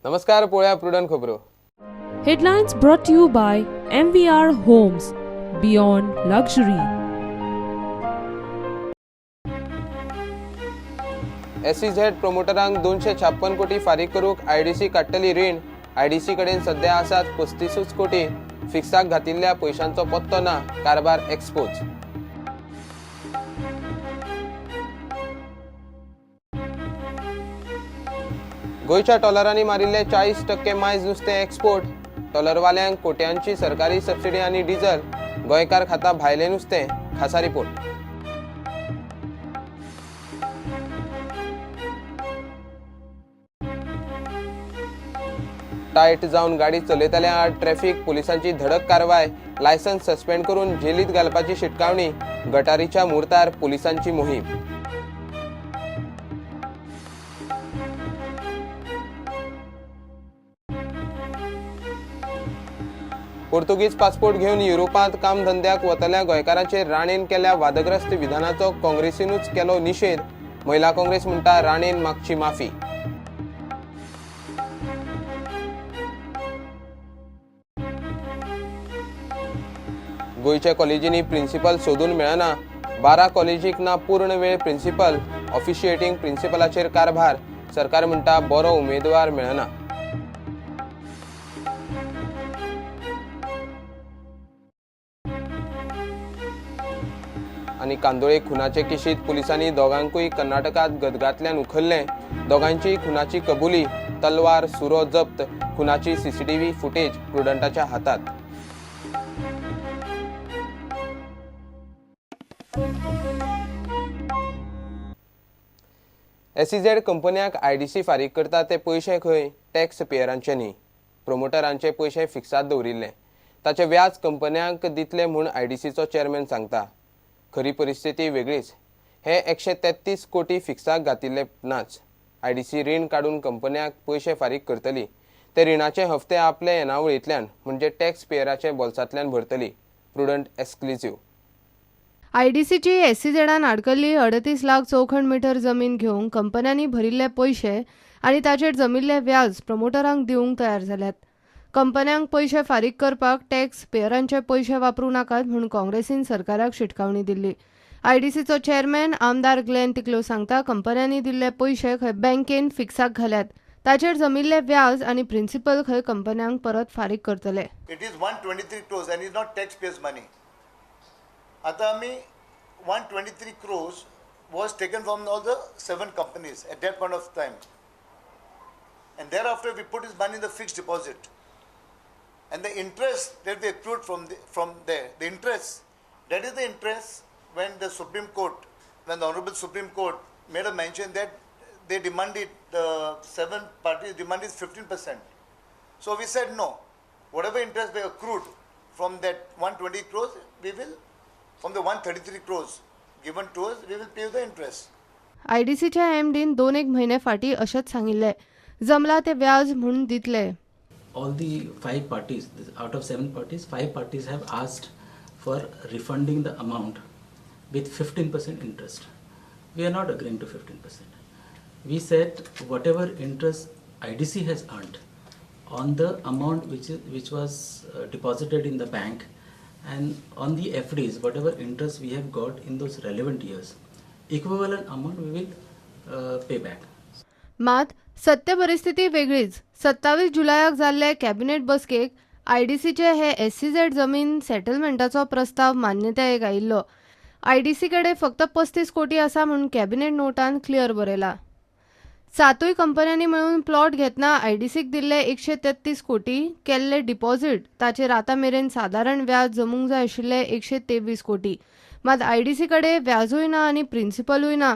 नमस्कार, पळोवया प्रुडंट खबरो. Headlines brought to you by MVR Homes, Beyond Luxury. SEZ प्रोमोटरांक 256 कोटी फारीक करूंक आयडीसी काडटली रीण. आयडीसी कडेन सध्या आसात 35 कोटी. फिक्साक घातिल्ल्या पयशांचो पत्तो ना, कारभार एक्सपोज. गोंयच्या टॉलरांनी मारिल्ले 40% मायज नुस्तें एक्सपोर्ट. टॉलरवाल्यांक कोट्यांची सरकारी सबसिडी आनी डिझल. गोंयकार खाता भायलें नुस्तें. खासा रिपोर्ट. टायट जावन गाडी चलयतल्या आड ट्रॅफिक पुलिसांची धडक कारवाय. लायसन्स सस्पेंड करून जेलीत घालपाची शिटकावणी. गटारीच्या मुहूर्तार पुलिसांची मोहीम. पोर्तुगीज पासपोर्ट घेवन युरोपांत कामधंद्याक वतल्या गोंयकारांचेर राणेन केल्या वादग्रस्त विधानाचो काँग्रेसीनूच केलो निशेध. महिला काँग्रेस म्हणटा राणेन मागची माफी. गोंयच्या कॉलेजींनी प्रिन्सिपल सोदून मेळना. 12 कॉलेजीक ना पूर्ण वेळ प्रिन्सिपल. ऑफिशिएटींग प्रिन्सिपलाचेर कारभार. सरकार म्हणटा बरो उमेदवार मेळना. आनी कांदोळे खुनाचे केशीत पुलिसांनी दोगांकूय कर्नाटकांत गदगांतल्यान उखल्लें. दोगांची खुनाची कबुली. तलवार सुरो जप्त. खुनाची सीसीटीव्ही फुटेज प्रुडंटाच्या हातात. एसईझेड कंपन्यांक आयडीसी फारीक करता ते पयशे खंय टॅक्स पेयरांचे न्ही. प्रोमोटरांचे पयशे फिक्सात दवरिल्ले. ताचे व्याज कंपन्यांक दितले म्हूण आयडीसीचो चेअरमॅन सांगता. खरी परिस्थिती वेगळीच. हे 133 कोटी फिक्साक घातिल्ले नाच. आयडीसी रीण काडून कंपन्यांक पयशे फारीक करतली. ते रिणाचे हफ्ते आपले येणावळींतल्यान म्हणजे टॅक्स पेयराचे बोल्सांतल्यान भरतली. Prudent exclusive. आयडीसीची एसईझेडान आडकल्ली 38 लाख चौखण मिटर जमीन घेवंक कंपन्यांनी भरिल्ले पयशे आनी ताचेर जमिल्ले व्याज प्रमोटरांक दिवंक तयार जाल्यात. कंपन्यांक पयशे फारीक करपाक टॅक्स पेयरांचे पयशे वापरूं नाकात म्हूण काँग्रेसीन सरकाराक शिटकावणी दिल्ली. आयडीसीचो चेअरमॅन आमदार ग्लेन तिकलो सांगता कंपन्यांनी दिल्ले पयशे खंय बँकेन फिक्साक घाल्यात, ताचेर जमिल्ले व्याज आनी प्रिन्सिपल खंय कंपन्यांक परत फारीक करतले. It is 123 crores and is not tax payers money. आतां आमी 123 crores was taken from all the 7 companies at that point of time, and thereafter we put this money in the fixed deposit, and the interest that we accrued from there, the interest, that is the interest when the Supreme Court, when the Honorable Supreme Court made a mention that they demanded, the 7 parties demanded 15%. So we said no, whatever interest we accrued from that 120 crores, we will, from the 133 crores given to us, we will pay the interest. आयडीसीच्या एमडीन 2-1 म्हयने फाटीं अशेंच सांगिल्लें, जमला ते व्याज म्हूण दितले. All the 5 parties, out of 7 parties, 5 parties have asked for refunding the amount with 15% interest. We are not agreeing to 15%. We said whatever interest IDC has earned on the amount which was deposited in the bank and on the FDs, whatever interest we have got in those relevant years, equivalent amount we will pay back. मात सत्य परिस्थिती वेगळीच. 27 जुलयाक जाल्ले cabinet बसकेक आयडीसीचे हे SEZ जमीन सेटलमेंटाचो प्रस्ताव मान्यतायेक आयिल्लो. आयडीसी कडेन फक्त 35 कोटी आसा म्हूण कॅबिनेट नोटान क्लियर बरयला. 7 कंपन्यांनी मेळून प्लॉट घेतना आयडीसीक दिल्ले 133 कोटी केल्ले डिपॉझिट ताचेर आतां मेरेन सादारण व्याज जमूंक जाय आशिल्ले 123 कोटी. मात आयडीसी कडेन व्याजूय ना आनी प्रिन्सिपलूय ना.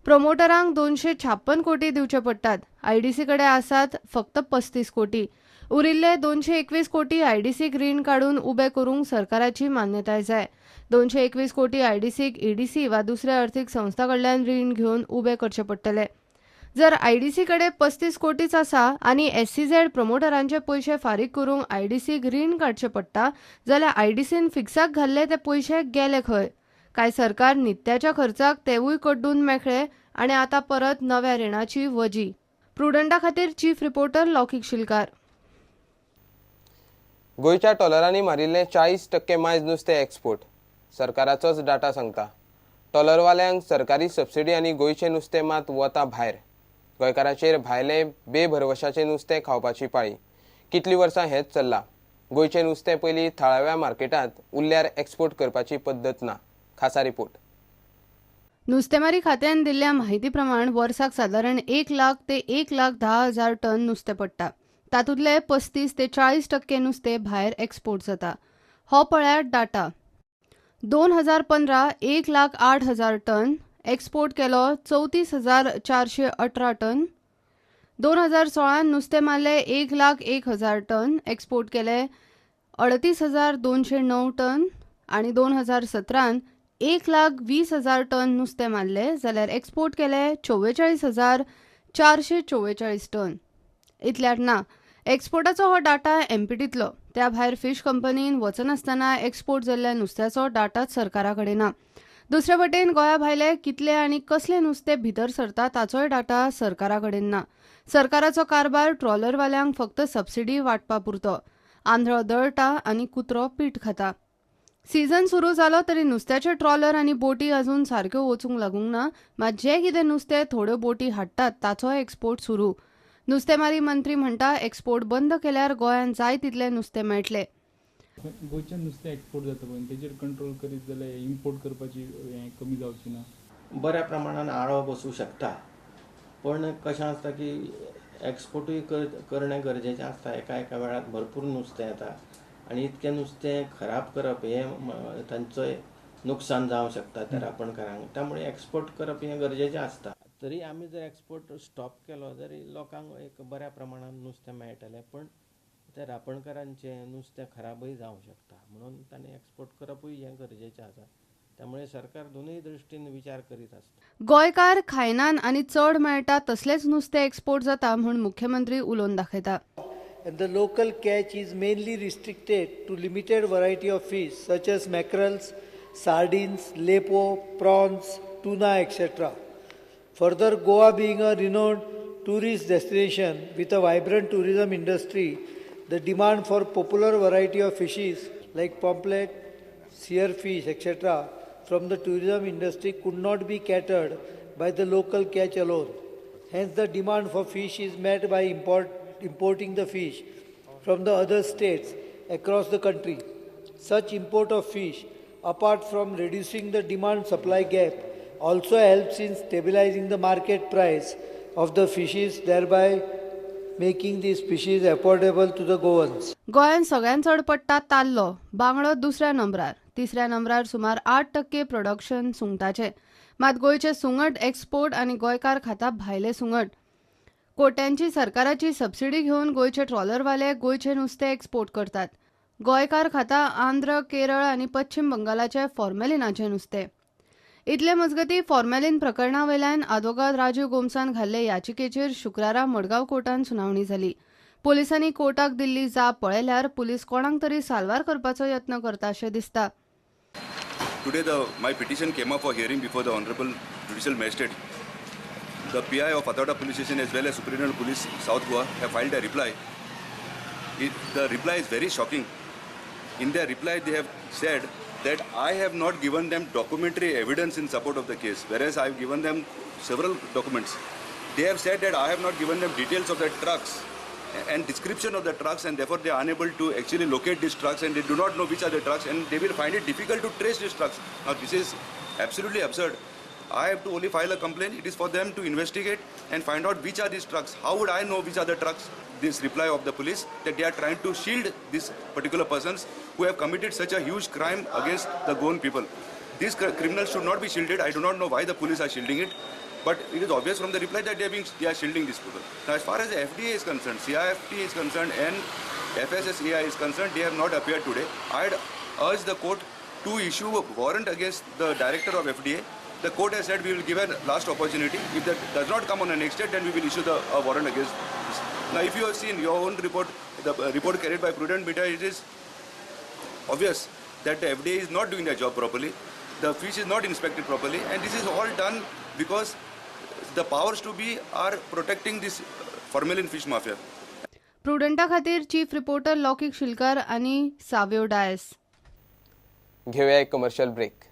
प्रोमोटरांक 256 कोटी दिवचे पडटात. आयडीसी कडेन आसात फक्त 35 कोटी. उरिल्ले 221 कोटी आयडीसीक रीण काडून उबे करूंक सरकाराची मान्यताय जाय. 221 कोटी आयडीसीक ईडीसी वा दुसऱ्या अर्थीक संस्था कडल्यान रीण घेवन उबे करचे पडटले. जर आयडीसी कडेन 35 कोटीच आसा आनी एसईझेड प्रोमोटरांचे पयशे फारीक करूंक आयडीसीक रीण काडचें पडटा जाल्यार आयडीसीन फिक्साक घाल्ले ते पयशे गेले खंय? काय सरकार नित्याच्या खर्चाक तेवूय कड्डून मेकळे आनी आतां परत नव्या रिणाची वजी. प्रुडंटा खातीर चीफ रिपोर्टर लौकीक शिलकार. गोंयच्या ट्रॉलरांनी मारिल्लें 40% मायज नुस्तें एक्सपोर्ट, सरकाराचोच डाटा सांगता. ट्रॉलरवाल्यांक सरकारी सबसिडी आनी गोंयचें नुस्तें मात वता भायर. गोंयकारांचेर भायलें बेभरवशाचें नुस्तें खावपाची पाळी. कितलीं वर्सां हेंच चल्लां. गोंयचें नुस्तें पयलीं थळाव्या मार्केटांत उरल्यार एक्सपोर्ट करपाची पद्दत ना. खासा रिपोर्ट. नुस्तेमारी खात्यान दिल्ल्या म्हायती प्रमाण वर्साक सादारण 1 लाख ते 1,10,000 टन नुस्तें पडटा. तातूंतले 35 ते 40% नुस्तें भायर एक्सपोर्ट जाता. हो पळयात डाटा. 2015 1,08,000 टन एक्सपोर्ट केलो 34,418 टन. 2016 नुस्तें मारले 1,01,000 टन, एक्सपोर्ट केले 38,209 टन आनी 2017 1,20,000 टन नुस्तें मारले जाल्यार एक्सपोर्ट केले 44,444 टन. इतल्यार ना, एक्सपोर्टाचो हो डाटा एमपीटींतलो. त्या भायर फिश कंपनीन वचनासतना एक्सपोर्ट जाल्ल्या नुस्त्याचो डाटाच सरकारा कडेन ना. दुसरे वटेन गोंया भायले कितले आनी कसले नुस्तें भितर सरता ताचोय डाटा सरकारा कडेन ना. सरकाराचो कारभार ट्रॉलरवाल्यांक फक्त सबसिडी वांटपा पुरतो. आंधळो दळटा आनी कुत्रो पीठ खाता. सीझन सुरू जालो तरी नुस्त्याचे ट्रॉलर आनी बोटी अजून सारक्यो वचूंक लागूंक ना. मात जे कितें नुस्तें थोड्यो बोटी हाडटात ताचोय एक्सपोर्ट सुरू. नुस्तेमारी मंत्री म्हणटा एक्सपोर्ट बंद केल्यार गोंयांत जाय तितलें नुस्तें मेळटलें. गोंयच्यान नुस्तें एक्सपोर्ट जाता पळय तेजेर कंट्रोल करीत जाल्यार इम्पोर्ट करपाची हें कमी जावची ना. बऱ्या प्रमाणान आळो बसूं शकता, पण कशें आसता की एक्सपोर्टूय करणें गरजेचें आसता. एका एका वेळार भरपूर नुस्तें येता आनी इतकें नुस्तें खराब करप हें तांचोय नुकसान जावं शकता त्या रापणकारांक. त्यामुळे एक्सपोर्ट करप हें गरजेचें आसता. तरी आमी जर एक्सपोर्ट स्टॉप केलो जरी लोकांक एक बऱ्या प्रमाणान नुस्तें मेळटलें, पण त्या रापणकारांचें नुस्तें खराबूय जावं शकता, म्हणून तांणी एक्सपोर्ट करपूय हें गरजेचें आसा. त्यामुळे सरकार दोनूय दृश्टीन विचार करीत आसता. गोंयकार खायनान आनी चड मेळटा तसलेंच नुस्तें एक्सपोर्ट जाता म्हूण मुख्यमंत्री उलोवन दाखयता. And the local catch is mainly restricted to limited variety of fish such as mackerels, sardines, lepo, prawns, tuna, etc. Further, Goa being a renowned tourist destination with a vibrant tourism industry, the demand for popular variety of fishes like pomfret, seer fish, etc. from the tourism industry could not be catered by the local catch alone. Hence, the demand for fish is met by importing the fish from the other states across the country. Such import of fish, apart from reducing the demand-supply gap, also helps in stabilizing the market price of the fishes, thereby making these fishes affordable to the Goans. गोंयांत सगळ्यांत चड पडटा ताल्लो, बांगडो दुसऱ्या नंबरार, तिसऱ्या नंबरार सुमार 8% प्रोडक्शन सुंगटाचें. मात गोंयचें सुंगट एक्सपोर्ट आनी गोंयकार खाता भायलें सुंगट. कोट्यांची सरकाराची सबसिडी घेवन गोंयचे ट्रॉलरवाले गोंयचें नुस्तें एक्सपोर्ट करतात. गोंयकार खाता आंध्र, केरळ आनी पश्चिम बंगालाचे फॉर्मेलिनाचें नुस्तें. इतले मजगती फॉर्मेलिन प्रकरणा वयल्यान आदवोगाद राजीव गोम्सान घाल्ले याचिकेचेर शुक्रारा मडगांव कोर्टान सुनावणी जाली. पोलिसांनी कोर्टाक दिल्ली जाप पळयल्यार पुलीस कोणाक तरी साल्वार करपाचो यत्न करता अशें दिसता. Today my petition came up for hearing before the Honorable Judicial Magistrate. The PI of Fatorda Police Station as well as Superintendent of Police South Goa have filed a reply. The reply is very shocking. In their reply, they have said that I have not given them documentary evidence in support of the case, whereas I have given them several documents. They have said that I have not given them details of the trucks and description of the trucks, and therefore they are unable to actually locate these trucks, and they do not know which are the trucks, and they will find it difficult to trace these trucks. Now this is absolutely absurd. I have to only file a complaint. It is for them to investigate and find out which are these trucks. How would I know which are the trucks? This reply of the police that they are trying to shield these particular persons who have committed such a huge crime against the Goan people. These criminals should not be shielded. I do not know why the police are shielding it, but it is obvious from the reply that they are shielding these people. Now, as far as the FDA is concerned, CIFT is concerned, and FSSAI is concerned, they have not appeared today. I had urged the court to issue a warrant against the director of FDA. The court has said we will give a last opportunity. If that does not come on the next date, then we will issue the warrant against this. Now, if you have seen your own report, the report carried by Prudent Media, it is obvious that the FDA is not doing their job properly. The fish is not inspected properly, and this is all done because The powers to be are protecting this formalin fish mafia. प्रुडंटा खातीर chief reporter लौकीक शिलकार आनी साव्यो डायस. घेवया एक commercial break.